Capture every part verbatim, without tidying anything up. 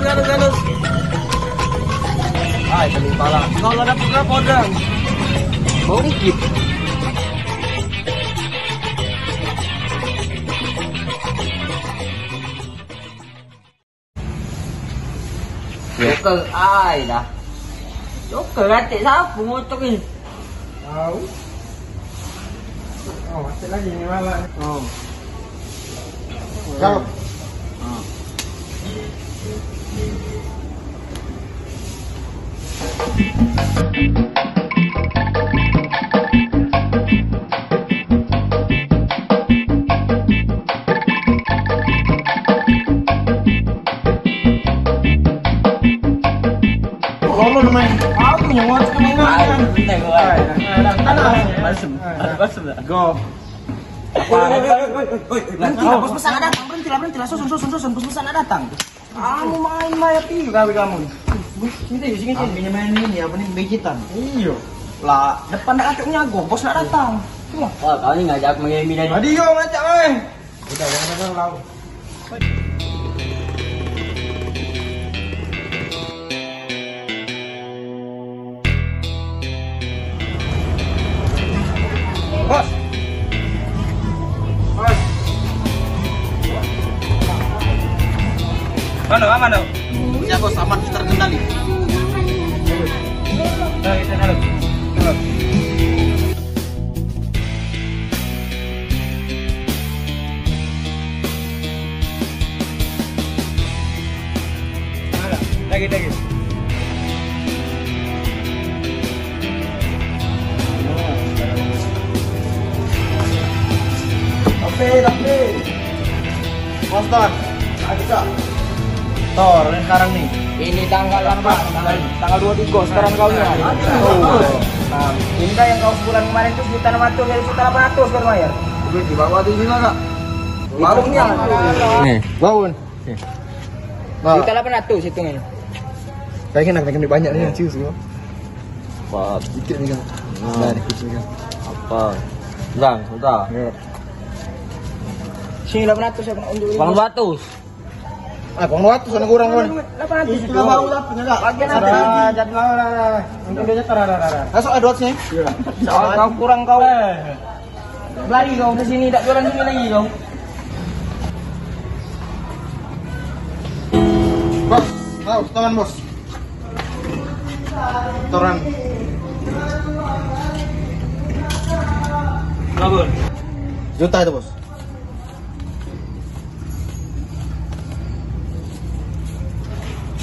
Ai, pening pala. Kalau dapat berapa orang? Mau dikit. Joker, ai dah. Joker katik sapu motor ni. Tahu. Oh, masih lagi ni malah. Oh. Jauh. Lolo main. Aku punya motor kemana kan? Entah gua. Tanah. Balsem. Balsem dah. Go. Woi, woi, woi, woi, woi, woi, berhenti lah, bos besar nak datang, berhenti lah, berhenti lah, susun, susun, susun, bos besar nak datang. Kamu main, main api gawe kamu ni. Sini, sini, sini. Kami main ini, apa ni, begitan. Iyo. Lah, depan dak katik nyago, bos nak datang. Cuma. Wah, kau ni ngajak aku main ini tadi. Tadi yo ngajak, eh. Udah, jangan, jangan, lau. Bos. Bos. Mano, aman tu? Ya, bos, aman, terkendali. Nah, kita dalam. Dalam. Lagi, lagi. Tapi, tapi. Bos Ton, ayo kita. Tor, ini sekarang nih. Ini tanggal delapan, tanggal, tanggal dua tiga sekarang kau nih. Nah, ini kan yang kau sebulan kemarin tuh sejuta enam ratus, jadi sejuta delapan ratus baru bayar. Duit di bawah tuh gila, Kak. Warungnya. Nih, bangun. Nih. Nah. Sejuta delapan ratus hitungannya. Kayaknya nak, nak banyak nih, cius gua. Apa? Dikit nih, Kak. Nah. Nah, dikit nih, Kak. Apa? Bang, sebentar. Ya. Sini delapan ratus ya, Bang, untuk. Bang, dua ratus. Ah, kurang dua ratus, sana kurang, kurang. Delapan ratus itu. Lah, baru lah, penyegak. Bagian apa lagi? Jadi lah, lah, lah. Untuk dia nyetor, lah, lah, lah. Masuk, ah, dua ratus ni. Iya. Soal kau kurang kau. Eh. Lari kau ke sini, tak jualan sini lagi kau. Bos, tahu, setoran, Bos. Setoran. Berapa? Juta itu, Bos.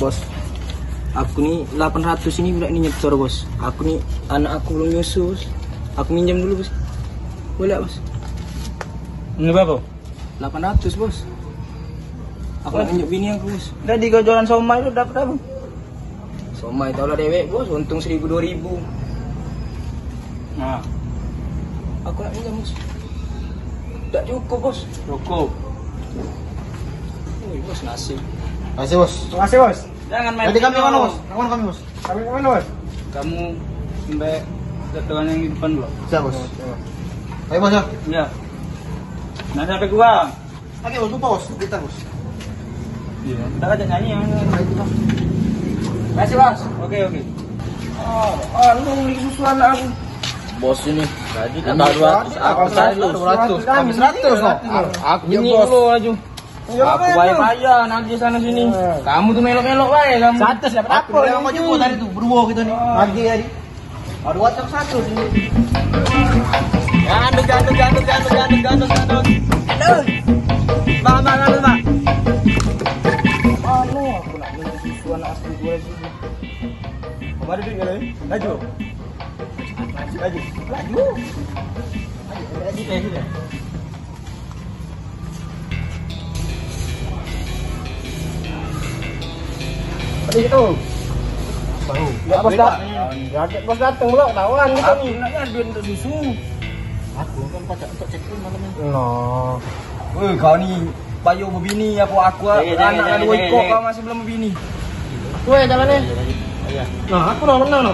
Bos, aku ni delapan ratus ini budak ni nyetor, Bos. Aku ni anak aku belum nyusu, Bos. Aku minjam dulu, Bos. Boleh, Bos? Ini berapa? Delapan ratus, Bos. Aku nak minjam bini aku, Bos. Tadi kau jualan somai tu dapat apa? Somai tau lah dewek, Bos, untung seribu dua ribu. Nah. Aku nak minjam, Bos. Tak cukup, Bos. Cukup. Wih, Bos, nasib. Makasih, Bos. Makasih, Bos. Jangan main. Jadi kami pinjol. Mana, Bos? Kawan kami, Bos. Kami kemana, Bos? Kamu sampai ke tukang yang di depan dulu. Siap, Bos. Ayo, Bos, ya. Iya. Nanti ada gua. Oke, Bos, lupa, Bos. Kita, Bos. Iya, kita ajak nyanyi ya. Terima kasih, Bos. Oke, oke. Oh, anu, beli susu anak aku. Bos ini, tadi kata dua ratus, aku tadi dua ratus. Habis seratus, no? Aku ini dulu aja. Aku bayar-bayar nagih sana sini. Kamu tuh melok-melok bae kamu. Seratus dapat apa? Aku bayar sama juga tadi tuh, berdua kita nih. Nagih tadi. Aduh, WhatsApp satu sini. Gandut, gandut, gandut, gandut, gandut, gandut, gandut. Gandut. Bang, bang, gandut, bang. Anu, aku nak minum susu anak aku dua ribu. Kemana duit kau, eh? Laju. Laju. Laju. Laju, laju, laju. Tadi itu. Baru. Ya, bos dah. Ya, bos datang pula, ketahuan kita ni. Aku nak duit untuk susu. Aku kan pacak untuk check in malam ni. No. Weh, kau ni payo bebini apa aku, anak dua ikok, kau masih belum bebini. Weh, jalan ni. Iya. Nah, aku dah menang, no.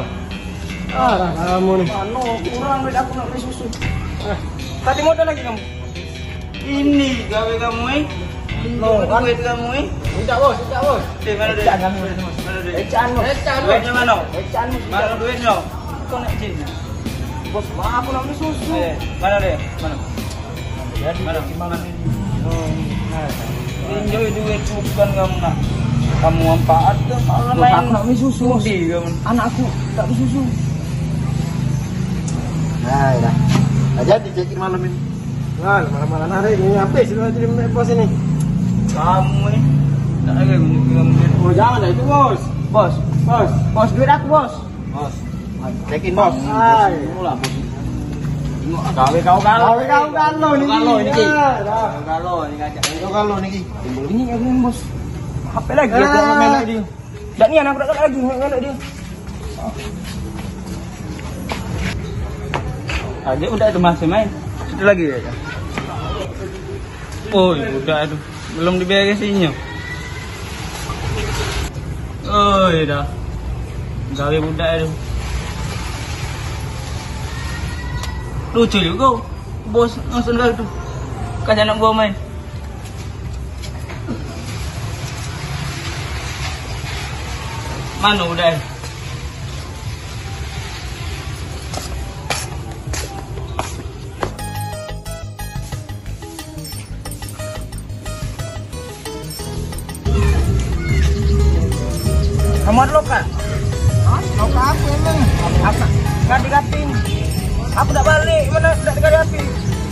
Ah, dah kamu ni. Anu, kurang duit aku nak beli susu. Eh. Tadi modal lagi kamu. Ini gawe kamu, eh. No, kan? Duit kamu, eh. Minta, Bos, minta, Bos. Eh, mano duit? Ecaan, Bos. Mano duit? Ecaan, Bos. Ecaan, Bos. Duitnyo mano? Duitnyo? Kau nak izinnya? Bos, aku nak beli susu. Eh, mano duit? Mano? Jadi, mano? Mano? Pinjam duit bukan kamu nak. Kamu manfaat ke malah main. Bos, aku nak beli susu, Bos. Judi kamu. Anak aku tak beli susu. Nah, ya. Nah, jadi, jadi malam ini. Nah, malam-malam hari ini habis sudah jadi bos ini. Kamu ni. Tak ada guna film dia. Oh, jangan dah itu, Bos. Bos. Bos. Bos, duit aku, Bos. Bos. Cekin, Bos. Hai. Mula, Bos. Tengok gawe kau galo. Gawe kau galo ni. Galo ni. Ya, dah. Galo ni ngajak. Kau galo ni. Timbul ni aku, Bos. Apa lagi aku nak melok dia? Dak nian aku dak lagi nak melok dia. Aja udah tu masih main. Situ lagi ya. Oh, budak tu. Belum diberesinyo. Oh, dah. Gawe budak tu. Lucu juga. Bos, langsung gawe tu. Kan anak buah main. Mano udah? Kamu ada loka? Hah? Loka apa emang? Apa? Nggak dikapin. Aku dak balik, mana dak dikasih api.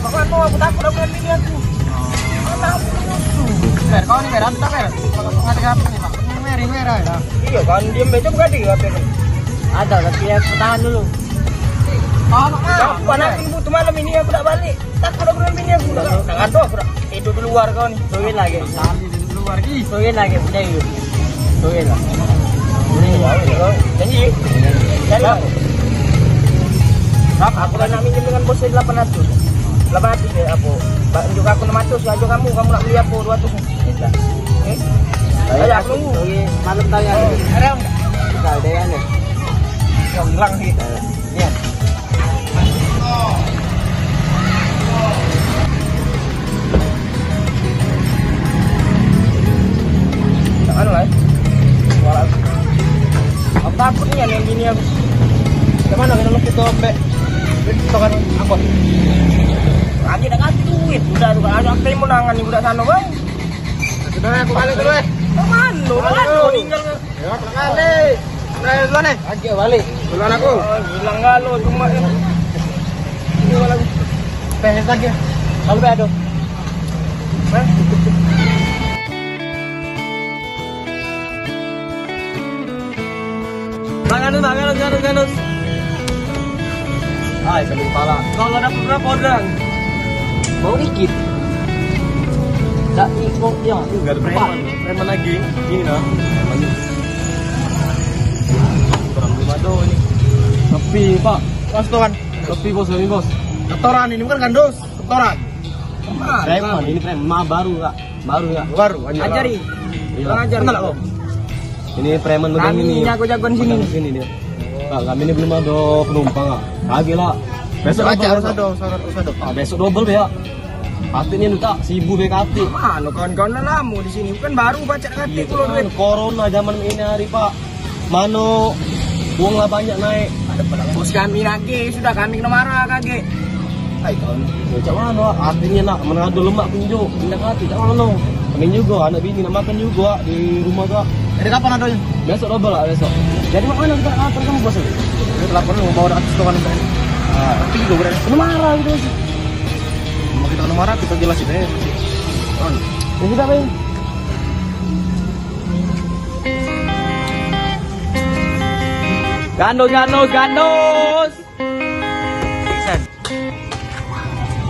Mak mano aku takut aku ngambil dia aku. Mana aku musuh. Ber, kau ni ber, anu tak ber? Kau tak ber apa ni, Pak? Ini ber, ini ber, ya. Iya kan, dia baca bukan dia apa ni? Ada, tapi aku tahan dulu. Kau apa? Kapan aku butuh malam ini aku dak balik. Takut aku ngambil dia aku. Dak ada aku dak. Tidur di luar kau ni. Tungguin lagi. Tadi tidur di luar lagi. Tungguin lagi, udah yuk. Tungguin lah. Janji? Janji apa? Berapa? Aku nak minjem dengan bos delapan ratus. Delapan ratus ya, apa? Bak, tunjuk aku enam ratus, ya, aja kamu, kamu nak beli apa? Dua ratus. Minta. Eh? Ayo, aku tunggu. Malam tadi ada. Ada enggak? Enggak ada ya, nih. Yang hilang sih. Iya. Anu lah, eh. Walau. Aku takut ni yang gini aku. Ke mana kita lukis tu, Mbak? Itu kan angkot. Lagi dah kasih duit. Udah, udah, ada terima tangan ni budak sana, Bang. Sudah, aku balik dulu, eh. Ke mana? Balik dulu. Tinggal ke? Ya, pulang balik. Nah, duluan, eh. Lagi balik. Duluan aku. Oh, hilang galo cuma ya. Ini lagi. Teh lagi. Kalau ada. Hah? Bang Anus, Bang Anus, Anus, Anus. Hai, kena kepala. Kalau dapat berapa orderan? Mau dikit. Tak ikut ya. Enggak ada preman. Preman lagi. Ini nah. Preman. Kurang belum ada ini. Tapi, Pak. Mas, tuan. Tapi, Bos, ini, Bos. Ketoran ini bukan kandus. Ketoran. Preman, ini preman. Ma baru, Kak. Baru ya? Baru, anjir. Ajari. Iya. Kurang ajar. Kenal aku? Ini preman megang ini. Kami jago-jagoan sini. Megang sini dia. Nah, kami ini belum ada penumpang, ah. Kagek lah. Besok aja, harus ada, harus ada. Ah, besok double ya. Pasti ni tak sibu B K T. Mana kawan-kawan lamo di sini? Bukan baru baca K T. Iya, pulau kan duit. Corona zaman ini hari, Pak. Mano, wong lah banyak naik. Bos kami nagih, sudah kami kena marah kagek. Hai, kawan. Cak mano? Artinya nak menado lemak pun jo. Indak mati, cak mano? Kami juga, anak bini nak makan juga di rumah tu. Jadi kapan adanya? Besok double lah, besok. Jadi mak mano kita lapor sama bos? Kita lapor lu, bawa atas tuan. Ah, tapi juga berani. Kena marah gitu. Mau kita kena marah, kita jelasin aja. Ya sudah, Bang. Gandus, gandus, gandus.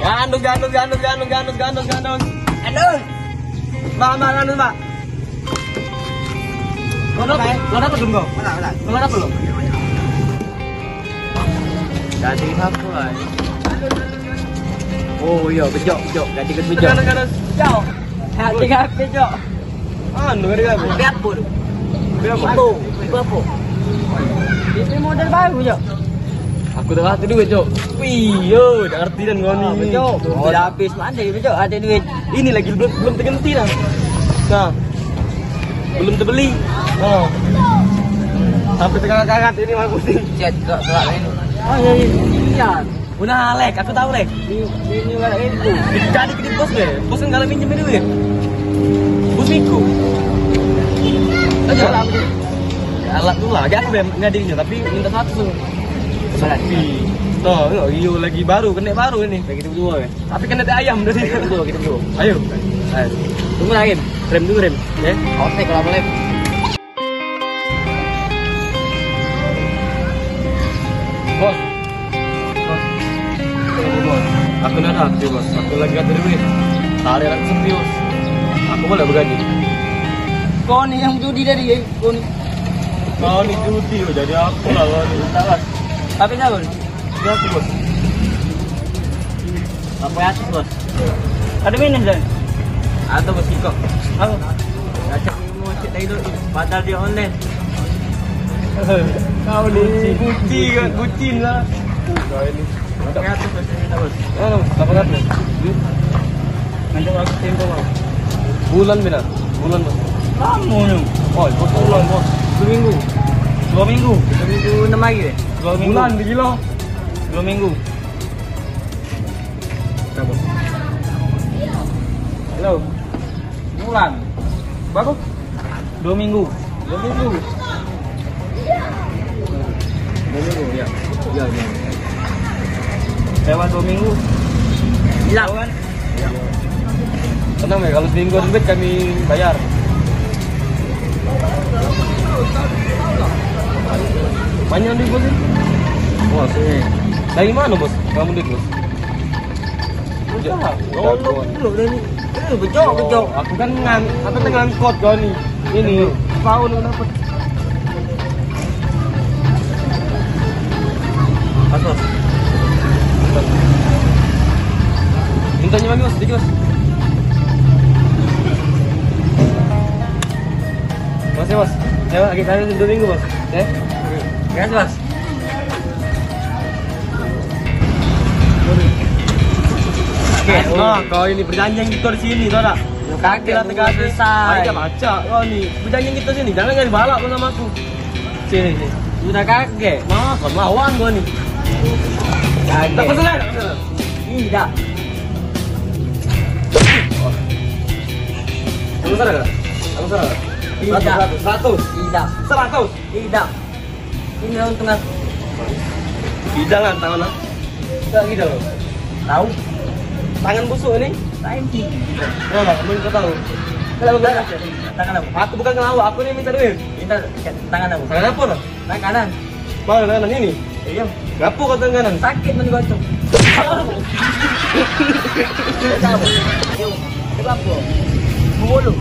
Gandus, gandus, gandus, gandus, gandus, gandus, gandus. Aduh. Mbak, mbak, gandus, mbak. Lo dapet, lo dapet belum, kau? Mana, mana? Lo dapet belum? Jadi apa, eh? Oh iya, bejok, bejok. Ganti ke bejok. Kanan, kanan. Jauh. Hati ngape, Cok? Anu, ada apa? Ada apa tu? Ada apa? Itu, itu apa? Ini model baru, Cok. Aku dah rasa duit, Cok. Wih, yo, dah ngerti dan kau ni. Ah, betul. Duit habis, mana, Cok? Ada duit. Ini lagi belum, belum terganti lah. Nah. Belum terbeli. Oh. Sampai sekarang karat ini mah pusing. Chat kok, kok ini. Oh, iya, iya. Iya. Udah, Lek, aku tahu, Lek. Ini, ini, ini, ini. Jadi gede bos deh. Bos kan kalau minjem duit. Bos miku. Aja. Alat tu lah, aja aku bem, ngadilnya, tapi minta satu. Sepi. Tuh, iyo, lagi baru, kena baru ini. Lagi tu dua, ya? Tapi kena ayam tadi. Kita dulu, kita dulu. Ayo. Ayo. Tunggu lah, Rim. Rem dulu, Rim. Ya. Otek lah, boleh. Bos. Bos. Bos. Aku nak ada aksi, Bos. Aku lagi ada duit. Tarik aku serius. Aku boleh begaji. Kau ni yang judi tadi, ya? Kau ni. Kau ni judi, jadi aku lah kau ni. Tak, Bos. Tapi tak, Bos. Berapa, Bos? Berapa ratus, Bos? Ada minus, Dan? Ada, Bos, kok. Apa? Kacau ilmu cek dari dulu. Padahal dia online. Kau ni bucin kan, bucin lah. Kau ini. Berapa ratus, Bos? Minta, Bos. Oh, berapa ratus? Nanti aku tempo, Bos. Bulan bila? Bulan, Bos. Lama ni. Oh, itu bulan, Bos. Dua minggu. Dua minggu. Dua minggu enam hari, eh? Dua minggu. Bulan, gila. Dua minggu. Halo. Bulan. Bagus. Dua minggu. Dua minggu. Dua minggu, ya. Ya, ya. Lewat dua minggu. Hilang. Ya. Tenang ya, kalau seminggu duit kami bayar. Banyak duit, Bos? Wah, sini. Dari mana, Bos? Kamu duit, Bos? Bejok. Bejok. Eh, bejok, bejok. Aku kan ngan, apa tu, ngangkut kau ni. Ini, tahu ni kenapa? Pas, Bos. Mintanya bagi, Bos, sedikit, Bos. Makasih, Bos. Ya, Bos, lagi kali dua minggu, Bos. Ya. Makasih, Bos. Nah, kau ini perjanjian kita di sini, tau tak? Kaki lah tegas selesai. Ayo, baca kau ni. Perjanjian kita sini, jangan jadi balak kau sama aku. Sini, sini. Udah kagek. Nah, kau lawan kau ni. Kagek. Tak pesan, tak pesan. Tidak. Kamu salah tak? Kamu salah tak? Tidak. Seratus, seratus. Tidak. Seratus. Tidak. Ini untung aku. Idalan tangan aku. Tak gitu loh. Tahu? Tangan busuk ini. Time tinggi. Nah, kamu kau tahu. Kalau bukan tangan apa? Aku bukan ngelawak, aku ni minta duit. Minta tangan apa? Tangan apa lah? Tangan kanan. Mana tangan ini? Iya. Ngapa kau tangan kanan? Sakit mani kocok. Tahu? Ayo, kenapa? Mulu.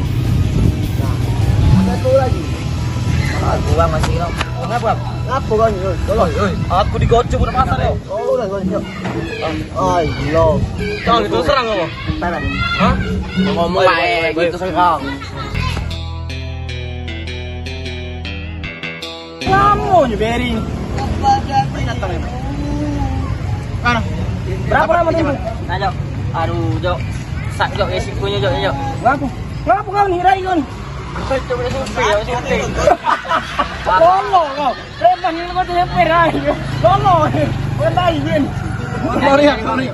Nah, ada tu lagi. Ah, gua masih kau. Kenapa? Ngapa kau ni? Oi, tolong. Oi, oi. Aku digocok udah pasar, yo. Oh, udah gocok. Ai, lo. Jangan gitu serang kau. Bentar. Hah? Ngomong baik, baik, baik, gitu serang. Lamo ni beri ni. Mana? Berapa lama tu? Nah, Jok. Aduh, Jok. Sak, Jok, resikonyo, Jok, Jok. Ngapa? Ngapa kau ni, Rai, kau ni? Betul, Jok, betul, Jok, betul. Tolong kau. Preman ni kau tu nyamper, Rai. Tolong. Kau Rai, Win. Sorry, ya, sorry.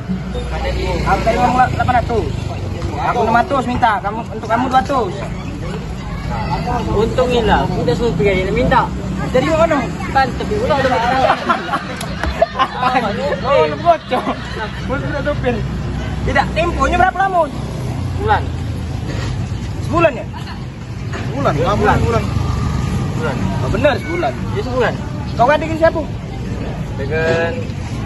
Aku tadi uang la-, lapan ratus. Aku enam ratus minta, kamu, untuk kamu dua ratus. Untung ilah, udah supir yang minta. Jadi mana? Kan tepi ulah udah minta. Oh, lu bocor. Bos udah supir. Tidak, temponya berapa lama? Bulan. Sebulan ya? Sebulan, lama bulan. Bulan. Oh, benar sebulan. Ya, sebulan. Kau kan dengan siapa? Dengan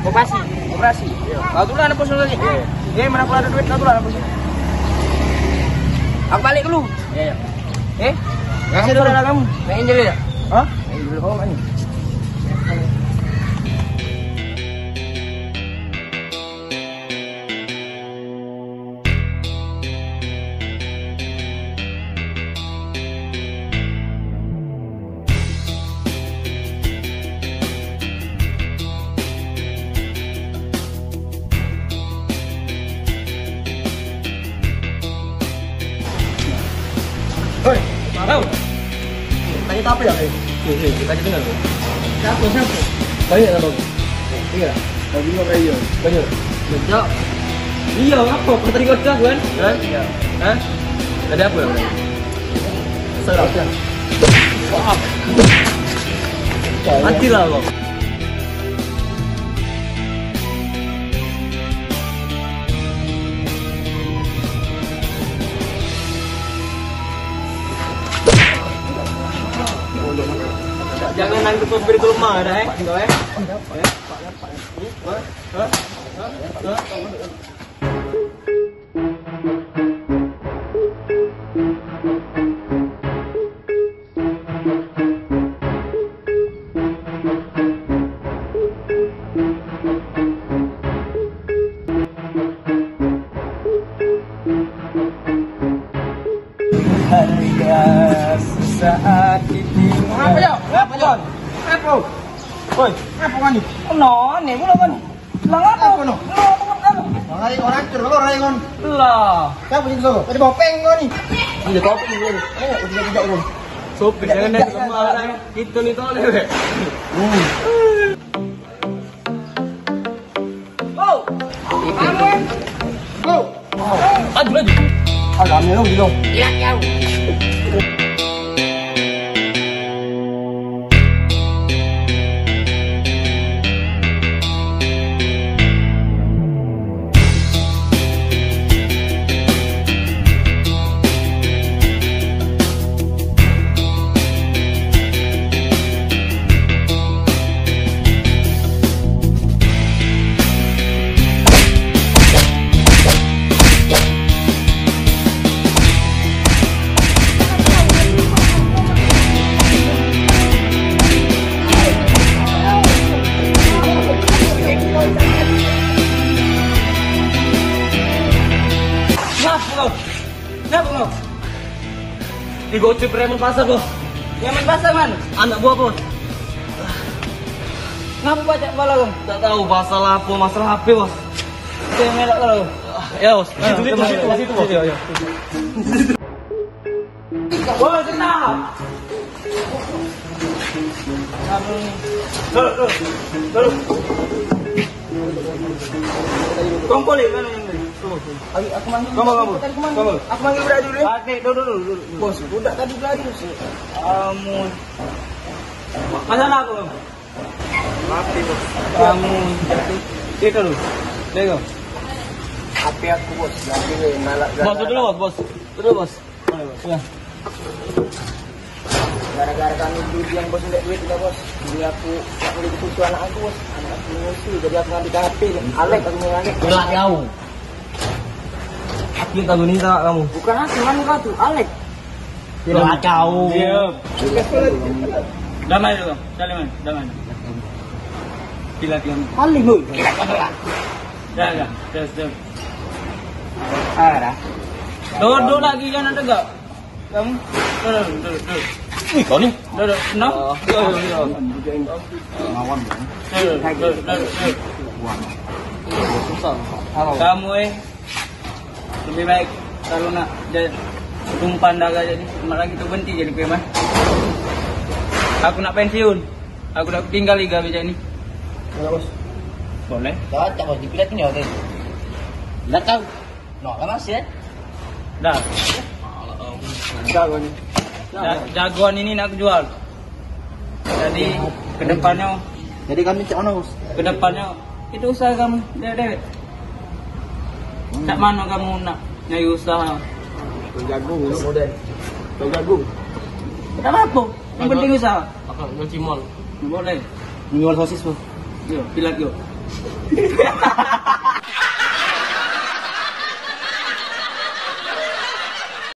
koperasi. Koperasi? Iya. Kau tulah anak bos lagi? Iya. Eh, mana aku ada duit, kau tulah anak bos. Aku balik dulu. Iya, iya. Eh? Kasih dulu kamu. Main dulu ya? Hah? Main dulu, kau main. Hoi, tahu? Siapa ya? Eh, eh, kita aja dengar. Siapa, siapa? Banyak lah, Bang. Iya. Lagi dua kali ya. Banyak. Sejak. Iya, apa? Kau tadi kau kan? Hah? Iya. Hah? Ada apa? Serap. Matilah, Bang. Jangan nangkep sopir ke rumah dah, eh. Kau, eh. Harga sesaat ini. Apa ya? Apa ya? Apa? Woi, apa kau ni? No, ni pula kau ni. Lah, apa? Apa no? Lah, apa kau? Rai kau hancur, kau rai kau. Lah. Siapa jadi solo? Tadi bopeng kau ni. Ini kopi kau ni. Eh, udah tidak kau. Sopir, jangan dah lemah lah. Kita ni tahu ni. Hmm. Go. Go. Laju, laju. Agak ambil dong, dong. Iya, iya. Kenapa kau? Kenapa kau? Digocok preman pasar, Bos. Preman pasar mana? Anak buah, Bos. Ngapa pacak kepala kau? Tak tahu masalah apa, masalah H P, Bos. Saya melak kau. Ya, Bos. Situ, situ, situ, situ, Bos. Iya, iya. Woi, tenang. Duduk, duduk, duduk. Kompol ni, mana yang ni? Tuh. Ayo, aku manggil. Kompol, kompol. Tadi aku manggil. Kompol. Aku manggil budak dulu ya. Ah, ni, duduk, duduk, duduk. Bos, budak tadi berlari, Bos. Kamu. Masalah apa, Bang? Mati, Bos. Kamu. Cerita dulu. Lego. H P aku, Bos. Nanti nalak. Bos, duduk dulu, Bos, Bos. Duduk dulu, Bos. Gara-gara kami dulu yang bos ndak duit lah, Bos. Jadi aku tak boleh diputus anak aku, Bos. Anak aku nyusu, jadi aku ngambil H P. Alek aku ngambil Alek. Gelak kau. Aku tak guna tak kamu. Bukan aku, mana kau tu? Alek. Gelak kau. Diam. Damai dulu, Bang. Saling main, damai. Gila, diam. Paling lu. Gila, gila. Dah, dah. Terus, terus. Ah, dah. Duduk lagi, jangan tegak. Kamu? Duduk, duduk, duduk. Ih, kau ni? Duduk, no? Oh, iya, iya, iya. Lawan. Duduk, duduk, duduk, duduk. Susah. Halo. Kamu, eh, lebih baik kalau nak jadi tumpang darah jadi, mak lagi tu berhenti jadi preman. Aku nak pensiun. Aku nak tinggal liga becak ni. Enggak, Bos. Boleh. Cocok, Bos, dipilat ni, oke. Enggak tahu. No, kan masih, eh? Dah. Jagoan ni. Ja-, jagoan ini nak aku jual. Jadi, kedepannya. Jadi kami cak mana, Bos? Kedepannya, itu usaha kamu, dewek-dewek. Hmm. Cak mana kamu nak nyari usaha? Tukang jagung, model. Tukang jagung. Tak apa-apa. Yang penting usaha. Akak jual cimol. Boleh. Menjual sosis, Bos. Yo, pilat yo.